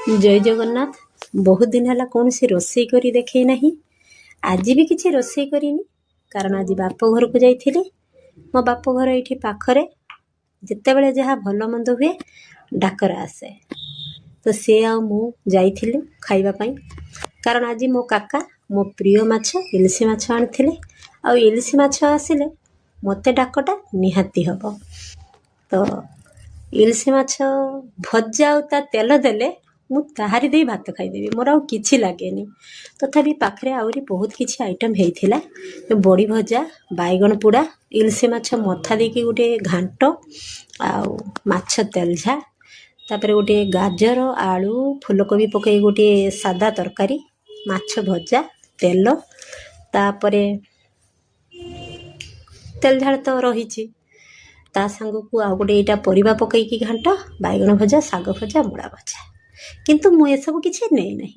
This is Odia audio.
ଜୟ ଜଗନ୍ନାଥ। ବହୁତ ଦିନ ହେଲା କୌଣସି ରୋଷେଇ କରି ଦେଖେଇ ନାହିଁ। ଆଜି ବି କିଛି ରୋଷେଇ କରିନି, କାରଣ ଆଜି ବାପ ଘରକୁ ଯାଇଥିଲି। ମୋ ବାପ ଘର ଏଇଠି ପାଖରେ। ଯେତେବେଳେ ଯାହା ଭଲ ମନ୍ଦ ହୁଏ, ଡାକରା ଆସେ। ତ ସେ ଆଉ ମୁଁ ଯାଇଥିଲୁ ଖାଇବା ପାଇଁ, କାରଣ ଆଜି ମୋ କାକା ମୋ ପ୍ରିୟ ମାଛ ଇଲିଶି ମାଛ ଆଣିଥିଲେ। ଆଉ ଇଲିଶି ମାଛ ଆସିଲେ ମୋତେ ଡାକଟା ନିହାତି ହେବ। ତ ଇଲିଶି ମାଛ ଭଜା ଆଉ ତା ତେଲ ଦେଲେ ମୁଁ ତାହାରି ଦେଇ ଭାତ ଖାଇଦେବି, ମୋର ଆଉ କିଛି ଲାଗେନି। ତଥାପି ପାଖରେ ଆହୁରି ବହୁତ କିଛି ଆଇଟମ୍ ହେଇଥିଲା: ବଡ଼ି ଭଜା, ବାଇଗଣ ପୋଡ଼ା, ଇଲିଶି ମାଛ ମଥା ଦେଇକି ଗୋଟିଏ ଘାଣ୍ଟ, ଆଉ ମାଛ ତେଲଝା, ତାପରେ ଗୋଟିଏ ଗାଜର, ଆଳୁ, ଫୁଲକୋବି ପକାଇ ଗୋଟିଏ ସାଦା ତରକାରୀ, ମାଛ ଭଜା, ତେଲ, ତାପରେ ତେଲ ଝାଳ ତ ରହିଛି। ତା ସାଙ୍ଗକୁ ଆଉ ଗୋଟେ ଏଇଟା ପରିବା ପକାଇକି ଘାଣ୍ଟ, ବାଇଗଣ ଭଜା, ଶାଗ ଭଜା, ମୂଳା ଭଜା। କିନ୍ତୁ ମୁଁ ଏସବୁ କିଛି ନେଇନାହିଁ।